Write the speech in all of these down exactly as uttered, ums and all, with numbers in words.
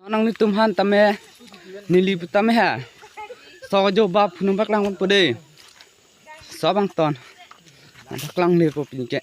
Nanglitum aphan tame neli pu tame ha sok ajo bap phunung paklang ponpo dei. So abang ton. Paklang le po pinke.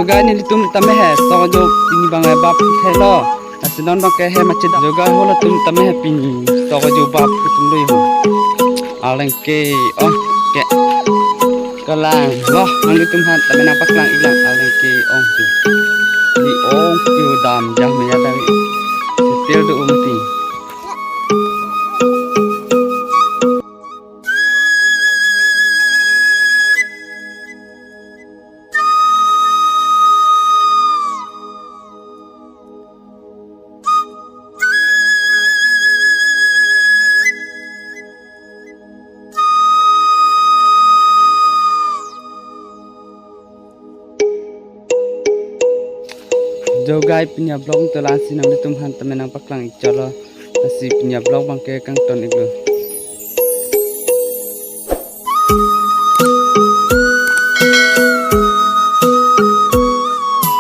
Joga nelitum tame he sok ajo pini bang bap thelo. Lasi non bang ke he machida. Joga halatum tame he pini sok ajo bap kutum do yo. Aleng ke, oh, ke. Lang, wah, nanglitum aphan tame nangpaklang iklang, alang ke ong tu. Di ong tu dam jah meya tame. Setil do ong ti. Jogai pinya vlog to lasi nanglitum aphan tame nangpaklang ik cholo. Lasi pinya vlog abangke kangton iklo.